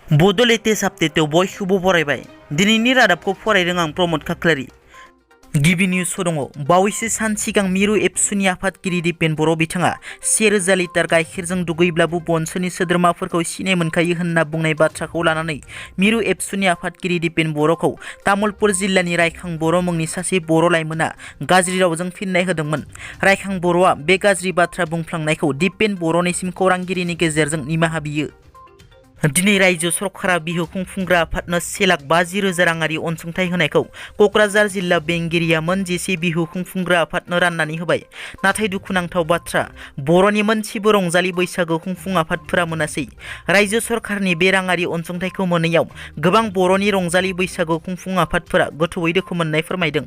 बड' लेटेस्ट आपडेटआव बयखौबो बरायबाय। दिनैनि रादाबखौ फरायदों आं प्रमद खाख्लारि। गिबि निउस दङ। बावैसो सान सिगां मिरु एबसुनि आफादगिरि दिपेन बर' बिथाङा 1000 लिटार गाइखेरजों दुगैब्लाबो बनसोनि सोद्रोमाफोरखौ सिनाय मोनखायो होनना बुंनाय बाथ्राखौ लानानै मिरु एबसुनि आफादगिरि दिपेन बर'खौ तामुलपुर जिल्लानि रायखां बर' मुंनि सासे बर' लाइमोना गाज्रि रावजों फिननाय होदोंमोन। रायखां बर'आ बे गाज्रि बाथ्रा बुंफ्लांनायखौ दिपेन बर'निसिम खौरांगिरिनि गेजेरजों निमाहा बियो। दिनै रायजो सरकारा बिहु खुंफुंग्रा आफादनो 1,50,000 राङारि अनसुंथाइ होनायखौ क'क्राझार जिल्ला बेंगिरिया मोन 10 बिहु खुंफुंग्रा आफादनो राननानै होबाय। नाथाय दुखुनांथाव बाथ्रा, बर'नि मोनसेबो रंजालि बैसागो खुंफुं आफादफोरा मोनासै। रायजो सरकारनि बे राङारि अनसुंथाइखौ मोनैयाव गोबां बर'नि रंजालि बैसागो खुंफुं आफादफोरा गोथौयै दुखु मोननाय फोरमायदों।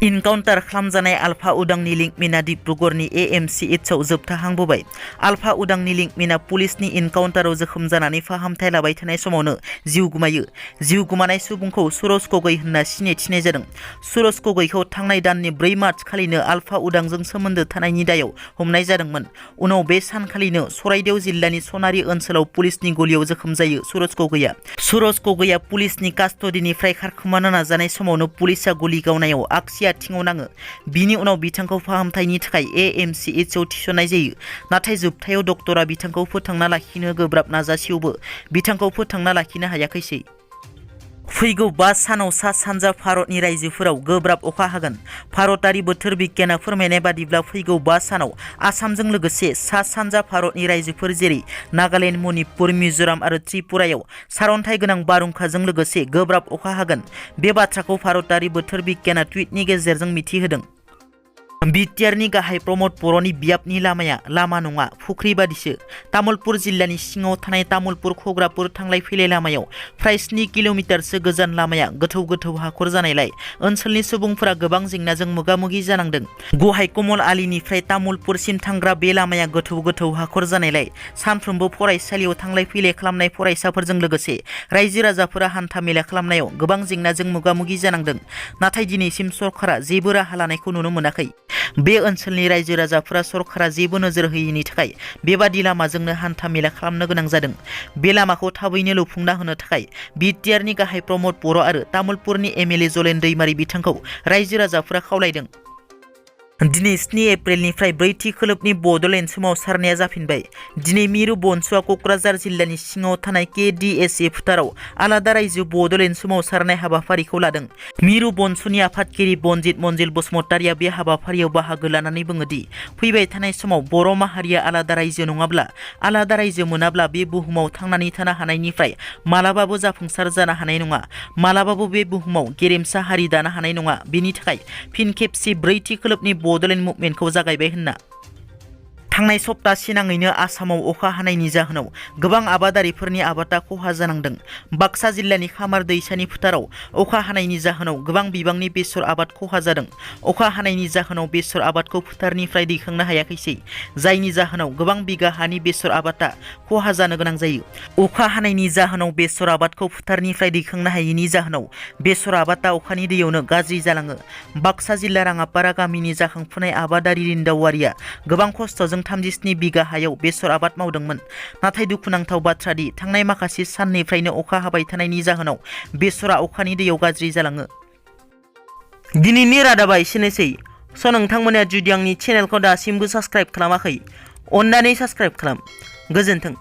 इनकाउन्टार खालामजानाय आलफा उदांनि लिंकमेना डिब्रुगड़नि AMCHआव जोबथाहांबोबाय। आलफा उदांनि लिंकमेना पुलिसनि इनकाउन्टाराव जोखोम जानानै फाहामथाय लाबाय थानाय समावनो जिउ गोमायो। जिउ गोमानाय सुबुंखौ सुरज गगৈ होनना सिनायथिनाय जादों। सुरज गगैखौ थांनाय दाननि 4 मार्च खालिनो आलफा उदांजों सोमोन्दो थानायनि दायाव हमनाय जादोंमोन। उनाव बे सानखालिनो सराइदेव जिल्लानि सनारि ओनसोलाव पुलिसनि गलियाव जोखोम जायो सुरज गगैया। सुरज गगैया पुलिसनि कास्टडिनिफ्राय खारखोमानो नाजानाय समावनो पुलिसआ गुलि गावनायाव आगसि आथिङाव नाङो। बिनि उनाव बिथांखौ फाहामथायनि थाखाय AMCHआव थिसननाय जायो। नाथाय जोबथायाव डक्टरा बिथांखौ फोथांना लाखिनो गोब्राब नाजासेयावबो बिथांखौ फोथांना लाखिनो हायाखैसै। फैगौ 5 सानाव सा सानजा भारतनि रायजोफोराव गोब्राब अखा हागोन। भारतारि बोथोर बिगियाना फोरमायनाय बादिब्ला फैगौ 5 सानाव आसामजों लोगोसे सा सानजा भारतनि रायजोफोर जेरै नागालेन्ड, मणिपुर, मिज'राम आरो त्रिपुरायाव सारअन्थाइ गोनां बारहुंखाजों लोगोसे गोब्राब अखा हागोन। बे बाथ्राखौ भारतारि बोथोर बिगियाना टुइटनि गेजेरजों मिथिहोदों। बिटिआरनि गाहाय प्रमद बर'नि बियाबनि लामाया लामा नङा, फुख्रि बादिसो। तामुलपुर जिल्लानि सिङाव थानाय तामुलपुर खग्रापुर थांलाय फैलाय लामायाव फ्राय 7 किल'मिटारसो गोजान लामाया गोथौ गोथौ हाखर जानायलाय ओनसोलनि सुबुंफोरा गोबां जेंनाजों मोगा मोगि जानांदों। गहाय कमल आलिनिफ्राय तामुलपुरसिम थांग्रा बे लामाया गोथौ गोथौ हाखर जानायलाय सानफ्रोमबो फरायसालियाव थांलाय फैलाय खालामनाय फरायसाफोरजों लोगोसे रायजो राजाफोरा हान्था मेला खालामनायाव गोबां जेंनाजों मोगा मोगि जानांदों। नाथाय दिनैसिम सरकारा जेबो राहा लानायखौ नुनो मोनाखै। बे ओनसोलनि रायजो राजाफोरा सरकारा जेबो नोजोर होयैनि थाखाय बेबादि लामाजोंनो हान्था मेला खालामनो गोनां जादों। बे लामाखौ थाबैनो लुफुंना होनो थाखाय बिटिआरनि गाहाय प्रमद बर' आरो तामुलपुरनि MLA जलेन दैमारि बिथांखौ रायजो राजाफोरा खावलायदों। दिनै 7 एप्रिलनिफ्राय 4थि खोलोबनि बड'लेण्ड सोमावसारनाया जाफिनबाय। दिनै मिरु बनसुआ क'क्राझार जिल्लानि सिङाव थानाय KDSA फोथाराव आलादा रायजो बड'लेण्ड सोमावसारनाय हाबाफारिखौ लादों। मिरु बनसुनि आफादगिरि बनजित मन्जिल बसुमतारिया बे हाबाफारियाव बाहागो लानानै बुङोदि फैबाय थानाय समाव बर' माहारिया आलादा रायजो नङाब्ला, आलादा रायजो मोनाब्ला बे बुहुमाव थांनानै थानो हानायनिफ्राय मालाबाबो जाफुंसार जानो हानाय नङा, मालाबाबो बे बुहुमाव गेरेमसा हारि दानो हानाय नङा। बेनि थाखाय फिन खेबसे 4थि खोलोबनि बड'लेण्ड मुभमेन्टखौ जागायबाय होनना। थांनाय सप्तासे नाङैनो आसामाव अखा हानायनि जाहोनाव गोबां आबादारिफोरनि आबादा खहा जानांदों। बाक्सा जिल्लानि खामार दैसानि फोथाराव अखा हानायनि जाहोनाव गोबां बिबांनि बेसर आबाद खहा जादों। अखा हानायनि जाहोनाव बेसर आबादखौ फोथारनिफ्राय दैखांनो हायाखैसै, जायनि जाहोनाव गोबां बिगा हानि बेसर आबादा खहा जानो गोनां जायो। अखा हानायनि जाहोनाव बेसर आबादखौ फोथारनिफ्राय दैखांनो हायैनि जाहोनाव बेसर आबादा अखानि दैयावनो गाज्रि जालाङो। बाक्सा जिल्ला राङापारा गामिनि जाखांफुनाय आबादारि रिन्दावारिया गोबां खस्थ'जों 37 बिगा हायाव बेसर आबाद मावदोंमोन। नाथाय दुखुनांथाव बाथ्रा दि थांनाय माखासे साननिफ्रायनो अखा हाबाय थानायनि जाहोनाव बेसरा अखानि दैयाव गाज्रि जालाङो। दिनैनि रादाबा एसेनोसै। नोंथांमोना जुदि आंनि चेनेलखौ दासिमबो साबस्क्राइब खालामाखै, अन्नानै साबस्क्राइब खालाम। गोजोन्थों।